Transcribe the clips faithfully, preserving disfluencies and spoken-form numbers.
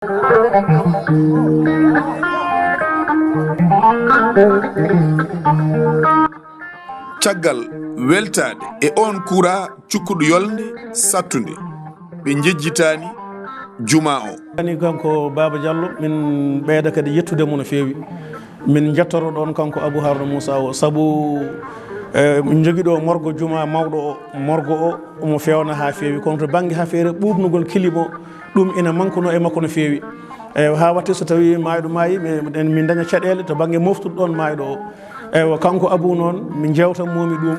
Caggal weltaade e oon kuuraa cukkuɗo yolnde sattunde, ɓe njejjitaani jumaa o. Ani kanko Baaba Jallo, min ɓeyda kadi yettude mo no feewi. Min njettoro ɗoon kanko Abou Harouna Moussa o, sabu, eh, min njogii ɗo morgo jumaa mawɗo o, morgo o omo feewna haa feewi, kono to bannge affaire ɓuuɓnugol kilim o, ɗum ina mankunoo e makko no feewi. Eywa, haa waɗti so tawii maayɗo maayi, mi, eɗen, min ndaña caɗeele to bannge moftude ɗoon maayɗo o. Eywa, kanko Abou noon, mi njeewtan moomi ɗum.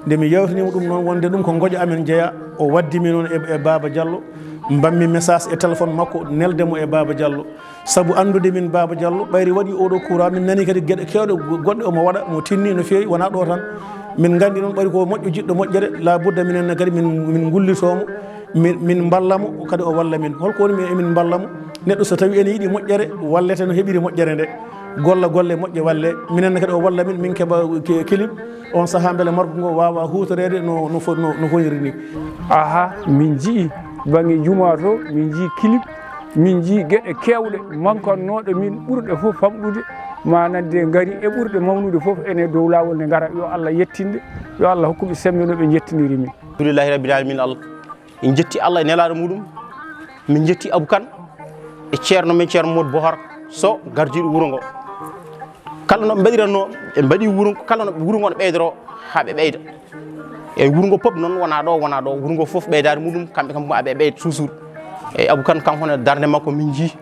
Nde mi yewtaniima ɗum noon, wonde ɗum ko ngoƴa amen jeyaa, o waddi mi noon e, e Baaba Jallo. Mbaɗ-mi message e téléphone makko, nelde mo e Baaba Jallo. Sabu anndude min Baaba Jallo, ɓayri waɗi oɗo kuuraa, min nani kadi geɗe keewɗe go-, goɗɗe omo waɗa, omo tinni no feewi, wonaa ɗo tan. Min nganndi noon ɓayri ko moƴƴo jiɗɗo moƴƴere, laa budda minen ne kadi min, min ngullitoo mo, min, min mballa mo, kadi o walla min. Holko woni min, emin mballa mo? Neɗɗo so tawii ene yiɗi moƴƴere, wallete no heɓiri moƴƴere nde. Golla golle moƴƴe walle. Minen ne kadi o walla min, min keɓa ki-, kilim. On sahaa mbele margo ngo waawa huutoreede no, no fo-, no, no foniri ni. Aha, min njii bannge jumaa to, min njii kilim, min njii geɗe keewɗe mankannooɗe min ɓurɗe fof famɗude, ma nande ngari e ɓurɗe mawnude fof ene dow laawol nde ngara. Yo Allah yettin ɓe, yo Allah hokku ɓe semmbe no ɓe njettiniri min. Alhamdulillahi Rabbil Alamin Allah. En njetti Allah e nelaaɗo muɗum. Min njetti Abou Kane e ceerno men, ceerno Modou Bohar Sow, gardiiɗo wuro ngo. Kala no ɓe mbaɗiranno, ɓe mbaɗi wuro, kala no wuro ngo no ɓeydoro haa ɓe ɓeyda. E wuro ngo pop noon, wonaa ɗo, wonaa ɗo, wuro ngo fof ɓeydaade muɗum, kamɓe kam ɓe ɓeyda toujours. Eyi, Abou Kane kanko ne darnde makko min njii,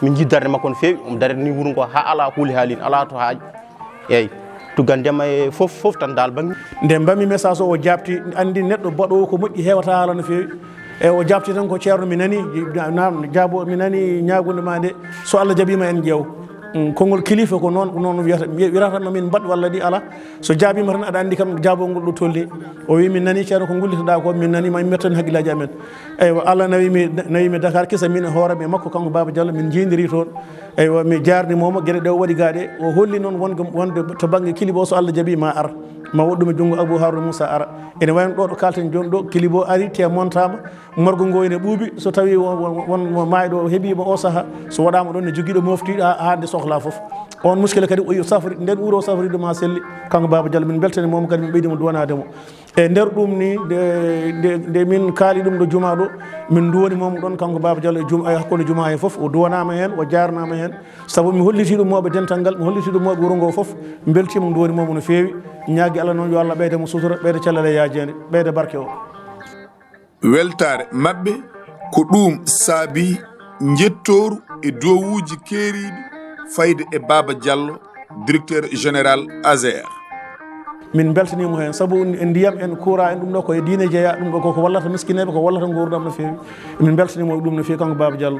min njii darnde makko no feewi, omo darani wuro ngo haa alaa kuuli haalin, alaa to haaji. Eyi, tuggandema e fof, fof tan dal bannge. Nde mbaɗ-mi message o, o jaabti, anndi neɗɗo baɗoowo ko moƴƴi heewata haala no feewi. E o jaabti tan ko ceerno mi nani, na-, jaabo mi nani ñaagunde ma nde, so Allah jaɓiima en ƴeew. Mm, konngol kilifa ko noon, ko noon wiyata, wi-, wirata ma min mbaɗ walla ɗi alaa. So jaabiima tan aɗa anndi kam jaabongol ɗo tolni. O wi min nani ceerno ko ngullitoɗaa ko, min nani ma min mettan hakkillaaji amen. Eywa, Allah nawi mi, nawi mi Dakar kisa min e hoore am e makko kanko Baaba Jallo, min njeendiri toon. Eywa, mi jaarnimo mo, geɗe ɗe o waɗi gaa ɗe. O holli noon wonde, wonde to bannge kilim o, so Allah jaɓii ma ar. Ma woɗɗum e junngo Abou Harouna Moussa ara. Ene wayno ɗo, ɗo kaalten jooni ɗo, kilim o ari, te montaama, morgo ngo ene ɓuuɓi. So tawii won, won, won mo maayɗo o heɓiima o sahaa, so waɗaama ɗoon ne jogiiɗo moftiiɗo haa, haa nde sohlaa fof. On muskila kadi o safri, nden wuro o safriiɗo ma selli. Kanko Baaba Jallo, min mbeltanimo mo kadi, min ɓeydi mo duwanaade mo. E nder ɗum ni, nde, nde, nde min kaali ɗum ɗo jumaa ɗo, min nduwani mo ɗon kanko Baaba Jallo e jum-, e hakkunde jumaa he fof, o duwanaama heen, o jaarnaama heen. Sabu mi hollitii ɗum mawɓe dental ngal, mi hollitii ɗum mawɓe wuro ngo fof, mbeltiima, nduwani mo no feewi. Ñaagi Allah noon yo Allah ɓeyda mo sutura, ɓeyda cellal e yaajeende, ɓeyda barke o. Weltaare maɓɓe ko ɗum saabii njettooru e duwawuuji keeriiɗi fayde e Baaba Jallo, directeur général ASER. Min mbeltaniimo heen, sabu en ndiyam en, courant en, ɗum ɗo ko e diine jeyaa, ɗum ɗo koko wallata miskineeɓe, ko wallata nguurndam no feewi. Min mbeltaniimo e ɗum no feewi, kanko Baaba Jallo.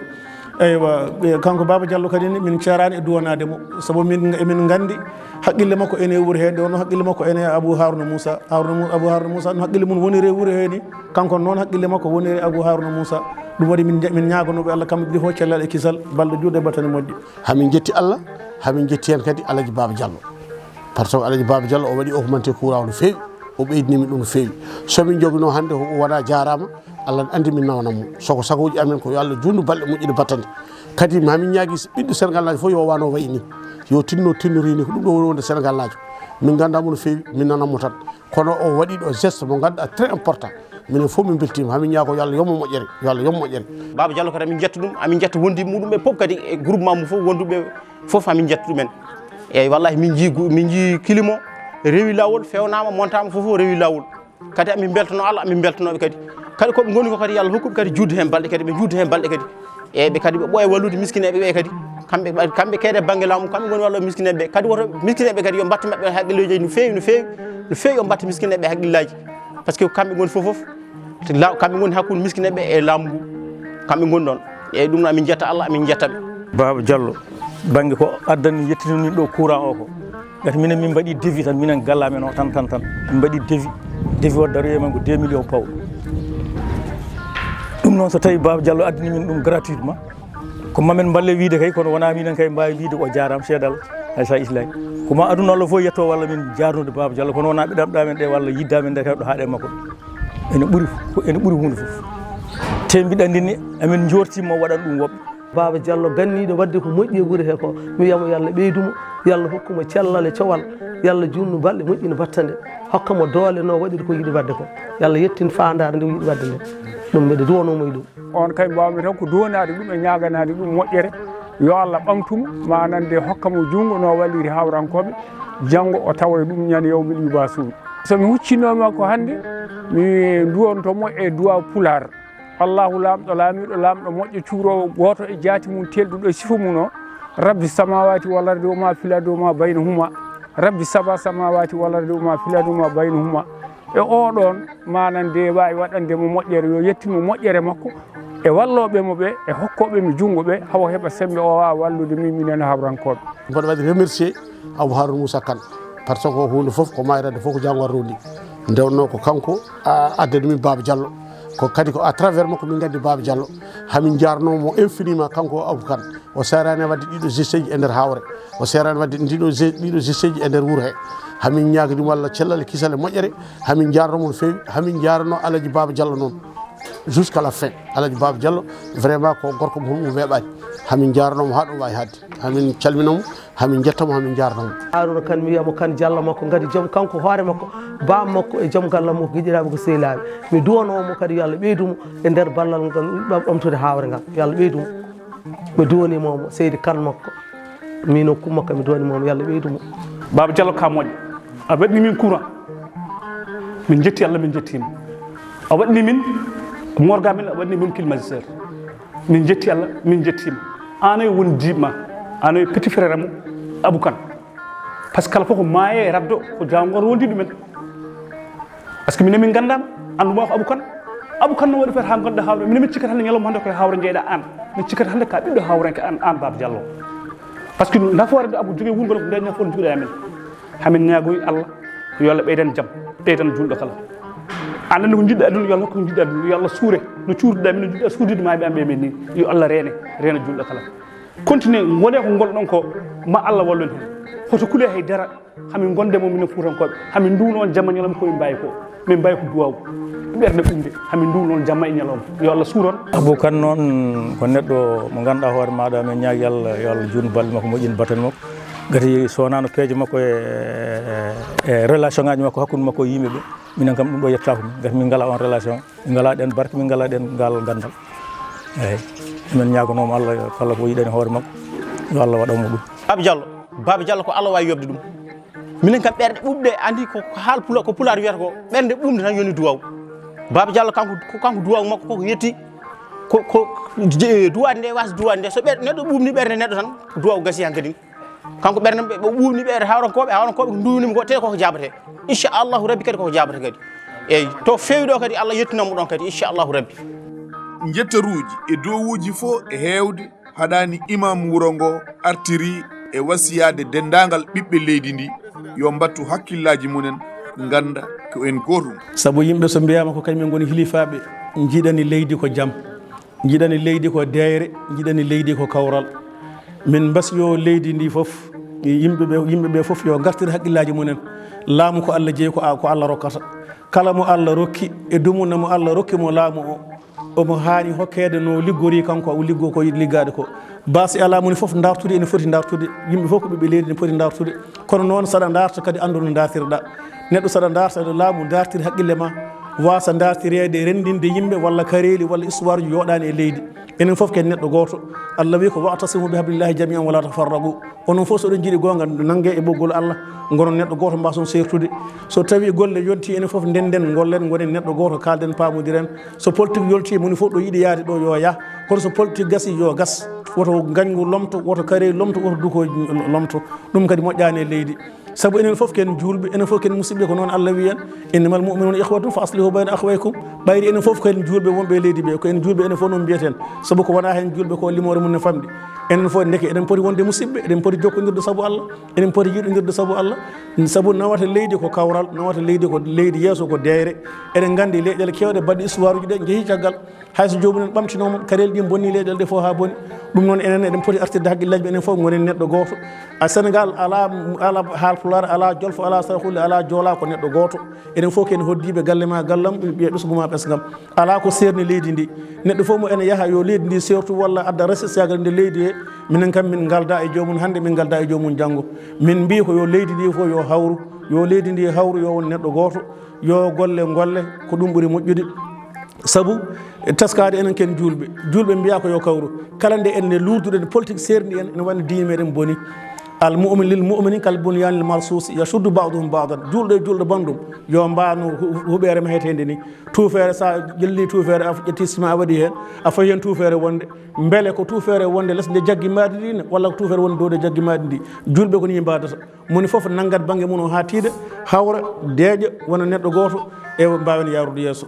Eywa, e kanko Baaba Jallo kadi ne, min ceeraani e duwanaade mo, sabu min, emin nganndi haqqille makko ene e wuro hee, nde wonno haqqille makko ene e Abou Harouna Moussa. Harouna Mou-, Abou Harouna Moussa, no haqqille mum woniri e wuro hee ni, kanko noon haqqille makko woniri e Abou Harouna Moussa. Ɗum waɗi min nja-, min ñaaganoo ɓe Allah kamɓe ɗiɗo fof cellal e kisal, balɗe juutɗe, battane moƴƴe. Hamin njetti Allah, hamin njetti heen kadi Alhaji Baaba Jallo. Par ce que Alhaji Baaba Jallo o waɗi augmenté courant o no feewi, o ɓeydini min ɗum no feewi. So min njoginoo hannde ko o wonaa jaaraama, Allah ne anndi min nawanam mo. Soko sagooji amen ko yo Allah juutnu balɗe moƴƴuɗe battande. Kadi mamin ñaagi ɓiɗɗo Sénégal naajo fof yo wano wayi ni. Yo tinno tinnori ni, ko ɗum ɗo woni wonde Sénégal naajo. Min nganndaa mo no feewi, min nanam mo tan. Kono o waɗi ɗo geste mo ngannduɗaa très important. Minen fof min mbeltiima, hamin ñaago yo Allah yommo moƴƴere, yo Allah yommo moƴƴere. Baaba Jallo kadi amin njetta ɗum, amin njetta wondiiɓe muɗum ɓe fof kadi e groupement mum fof wonduɓe fof amin njetta ɗumen. Eyyi wallahi min njii gu-, min njii kilim o rewi laawol, fewnaama, montaama fof fof rewi laawol. Kadi amin mbeltano Allah, amin mbeltanoɓe kadi. Kadi ko ɓe ngoni ko kadi yo Allah hokku ɓe kadi juutde heen balɗe kadi, ɓe juutda heen balɗe kadi. Eyyi ɓe kadi ɓe ɓooya wallude miskineeɓe ɓe kadi. Kamɓe, kamɓe keede bannge laamu, kamɓe ngoni wallude miskineeɓe ɓe. Kadi woto miskineeɓe ɓe kadi yo mbattu maɓɓe haqqilleeji no feewi, no feewi, no feewi yo mbattu miskineeɓe ɓe haqqillaaji. Par ce que kamɓe ngoni fof fof, te la-, kamɓe ngoni hakkunde miskineeɓe e laamu ngu. Kamɓe ngoni ɗoon. Eyyi ɗum noon amin njetta Allah, amin njetta ɓe. Baaba Jallo, bannge ko addani yettinani ɗo courant o ko. Ngati minen min mbaɗi devis tan, minen galle amen o tan, tan, tan. Min mbaɗi devis, devis o daroyi e men ko deux millions paw. Ɗum noon so tawi Baaba Jallo addani min ɗum gratuitement, ko mamin mballe wiide kay, kono wonaa minen kay mbaawi wiide o jaaraama seedal hay sa islay. Ko ma aduna Allah fof yetto walla min jaarnude Baaba Jallo, kono wonaa ɓe ɗamɗa men ɗe walla yidda men nde kay ɗo haaɗe makko. Ene ɓuri, ko ene ɓuri huunde fof. Te mbiɗa anndi ni amin njoortiima o waɗan ɗum woɓɓe. Baaba Jallo ganniiɗo waɗde ko moƴƴi e wuro he ko, mi wiyamo yo Allah ɓeydu mo, yo Allah hokku mo cellal e cowal, yo Allah juutnu balɗe, moƴƴina battane, hokka mo doole no waɗiri ko yiɗi waɗde ko. Yo Allah yettin faandaare nde o yiɗi waɗde nde. Ɗum mbeɗa duwanoo mo e ɗum. On kay mbaawmi tan ko duwanaade ɗum e ñaaganaade ɗum moƴƴere. Yo Allah ɓamtu mo, maanande hokka mo juutngo no walliri hawrankooɓe, janngo o tawa e ɗum ñande yawmil yubaasuun. So mi huccinooma ko hannde, mi duwanto mo e duwaaw pulaar. Allaahu laamɗo, laamiiɗo, laamɗo moƴƴo, cuuroowo gooto e jaati mum telɗuɗo e sifa mum o, Rabbi samaawaati wal ardi wa maa fil ardi wa maa baynahuma, Rabbi saba samaawaati wal ardi wa maa fil ardi wa maa baynahuma. E oo ɗoon maana nde waawi waɗande mo moƴƴere, yo yettin mo moƴƴere makko e wallooɓe mo ɓe e hokkooɓe mi junngo ɓe, hawo heɓa semmbe o waawa wallude min, minen hawrankooɓe. Mboɗo waɗi remercier Abou Harouna Moussa Kane, par ce que huunde fof ko mayrande fof ko janngo rondi. Nde wonnoo ko kanko a-, addani min Baaba Jallo. Ko kadi ko à travers makko min nganndi Baaba Jallo. Hamin njaarnoo mo infiniment, kanko Abou Kane. O seeraani waɗde ɗiɗo gesteji e nder Haawre. O seeraani waɗde ɗiɗo ge-, ɗiɗo gesteji e nder wuro he. Hamin ñaaganii mo Allah cellal e kisal e moƴƴere. Hamin njaarnoo mo no feewi. Hamin njaarnoo Alaji Baaba Jallo noon. Jusqu'à la fin. Alaji Baaba Jallo, vraiment ko gorko mo hulɓe weeɓaani. Hamin njaarnoo mo haa ɗo waawi haaɗde. Hamin calminoo mo, hamin njetta mo, hamin njaarna mo. Harouna Kane, mi wiyamo Kane Jallo makko, ngati joom kanko hoore makko, baam makko e joom galle makko, giƴiraaɓe ko sehilaaɓe. Mi duwanoo mo kadi yo Allah ɓeydu mo e nder ballal ngal ɓam-, ɓamtude Haawre ngal. Yo Allah ɓeydu mo. Mi duwaniima mo, Seydi Kane makko. Min o Kumba Kane, mi duwaniima mo, yo Allah ɓeydu mo. Baaba Jallo ka moƴƴo. A waɗni min courant. Min njetti Allah, min njettiima. A waɗni min morgue amen, a waɗni min climatiseur. Min njetti Allah, min njettiima. Aan e wondiiɓe ma, aan e petit frère am Abou Kane. Par ce que kala fof ko maaye e raddo, ko jaawngo wonndi ɗumen. Par ce que minen min nganndaama, anndu ma ko Abou Kane. Abou Kane no waɗi feere haa ngonɗa Haawre. Minen min cikkata hannde ñalawma hannde koye Haawre njeyɗa aan. Min cikkata hannde ka ɓiɗɗo Haawrenke aan, aan Baaba Jallo. Par ce que nafoore nde Abou jogii wurngol nde nafoore jogiɗa e amen. Hamin ñaagoyi Allah, yo Allah ɓeydan jam, ɓeydan juulɗo kala. Aɗa anndi ko njiɗɗa aduna, yo Allah hokku ko njiɗɗa aduna, yo Allah suure. No cuurduɗa min, no njiɗɗa suurdude maaɓe am ɓe min ni. Yo Allah reene, reena juulɗo kala. Continue, ngone ko ngolɗon ko, ma Allah wallu en heen. Hoto kule hay dara, hamin gonde mo minen Fuutankooɓe, hamin nduwno on jamma ñalawma ko min mbaawi ko. Min mbaawi ko duwaaw, ɓernde ɓuuɓnde, hamin nduwno on jamma e ñalawma. Yo Allah suur on. Abou Kane noon ko neɗɗo mo ngannduɗaa hoore maaɗa, min ñaagi Allah, yo Allah juutnu balɗe makko, moƴƴin battane makko. Ngati so wonaano peeje makko e, e, e relation ngaaji makko hakkunde makko e yimɓe ɓe, minen kam ɗum ɗo yettaako min. Ngati min ngalaa on relation, min ngalaa ɗeen barke, min ngalaa ɗeen ngal ganndal. Eeyi, min ñaaganoo mo Allah, kala ko yiɗani hoore makko, yo Allah waɗan mo ɗum. Baaba Jallo, Baaba Jallo ko Allah waawi yoɓde ɗum. Minen kam ɓerɗe ɓuuɓɗe, anndi ko, ko haal pula-, ko pulaar wiyata ko, ɓernde ɓuuɓnde tan yoni duwaaw. Baaba Jallo kanko, ko kanko duwaaw makko koko yetti, ko, ko je-, duwaade nde waasa duwaade nde. So ɓer-, neɗɗo ɓuuɓni ɓernde neɗɗo tan, duwaaw gasi han kadi. Kanko ɓernde ɓe, ɓe ɓuuɓni ɓe hawrankooɓe, hawrankooɓe ko nduwni mo ko, te koko jaabate. Inchallahu Rabbi kadi koko jaabate kadi. Eeyi, to feewi ɗo kadi, Allah yettinan mo ɗon kadi, inchallahu Rabbi. Njettaruuji e dowuuji fof e heewde haɗaani imam wuro ngo artiri e wasiyaade denndaangal ɓiɓɓe leydi ndi, yo mbattu hakkillaaji mumen, ngannda ko en gootum. Sabu yimɓe so mbiyaama ko kañumen ngoni hilifaaɓe, njiɗani leydi ko jam, njiɗani leydi ko deeyre, njiɗani leydi ko kawral. Min mbasi yo leydi ndi fof, yimɓe ɓe, yimɓe ɓe fof yo ngartir hakkillaaji mumen. Laamu ko Allah jeyi, ko a-, ko Allah rokkata. Kala mo Allah rokki e dumunna mo Allah rokki mo laamu o, omo haani hokkeede no liggori kanko, o liggo ko yiɗi liggaade ko. Baasi alaa moni fof ndartude ene foti ndartude, yimɓe fof ko ɓiɓɓe leydi ene poti ndartude. Kono noon saɗa ndarta kadi anndu no ndartirɗa. Neɗɗo saɗa ndarta laamu ndartir haqqille ma, waasa ndartireede renndinde yimɓe walla kareeli walla histoire ji yooɗaani e leydi. Enen fof ken neɗɗo gooto. Allah wi ko wa'tasimu bi hablillahi jami'an wala tafarraqu. Onon fof so oɗon njiɗi goonga nannge e ɓoggol Allah, ngonon neɗɗo gooto mbaason seertude. So tawi golle yonti enen fof ndennden ngollen ngonen neɗɗo gooto kaalden paamondiren. So politique yolti moni fof ɗo yiɗi yaade ɗo yo yah. Kono so politique gasi yo gas. Woto ngañgu lomto, woto kareeli lomto, woto duko lomto. Ɗum kadi moƴƴaani e leydi. Sabu enen fof ken juulɓe, enen fof ken musidɓe, ko noon Allah wi en, "Innamal mu'minuna ikhwatun fa aslihu bayna akhawaykum." Ɓayri enen fof ken juulɓe wonɓe e leydi ɓe, ko en juulɓe enen fof noon mbiyeten. Sabu ko wona heen juulɓe ko limoore mum ne famɗi. Enen fof ndeke eɗen poti wonde musidɓe, eɗen poti jokkondirde sabu Allah, eɗen poti yiɗondirde sabu Allah. Sabu nawata leydi ko kawral, nawata leydi ko leydi yeeso ko deeyre. Eɗen nganndi leyɗeele keewɗe baɗɗe histoire uji ɗe njehi caggal. Hay so joomum en ɓamtinooma, karel ɗi bonni leyɗeele ɗe fof haa boni. Ɗum noon enen eɗen poti artirde hakkillaaji men enen fof ngonen neɗɗo gooto. A Sénégal alaa, alaa Haalpulaar, alaa Jolfo, alaa Saraxule, alaa Joolaa, ko neɗɗo gooto. Enen fof ken hoddiiɓe galle ma gallam, ɓiya ɓesngu ma ɓesngam. Alaa ko seerni leydi ndi. Neɗɗo fof mo ene yaha yo leydi ndi seertu walla adda resesyagal nde leydi he. Minen kam min ngalda e joomum hannde, min ngalda e joomum janngo. Min mbii ko yo leydi ndi fof yo hawru, yo leydi ndi hawru, yo won neɗɗo gooto, yo golle ngolle, ko ɗum ɓuri moƴƴude. Sabu taskaade enen ken juulɓe. Juulɓe mbiya ko yo kawru. Kala nde enne luurduɗen politique seerndi en, ene waɗi diine meɗen boni. Al mu'min lil mu'mini kal bunyanil marsuusi yashuddu ba'duhum ba'dan. Juulɗo e juulɗo banndum yo mbaano hu-, huɓeere maheteende ni. Tuufeere, sa ƴelli tuufeere, a ƴetti sima a waɗi heen, a fayi heen tuufeere wonde. Mbele ko tuufeere wonde les nde jaggi maadi ndi ne, walla ko tuufeere wonde dow nde jaggi maadi ndi? Juulɓe ko ni mbaadata. Moni fof nanngat bannge mum o haa tiiɗa, hawra, deeƴa, wona neɗɗo gooto, e mbaawen yaarude yeeso.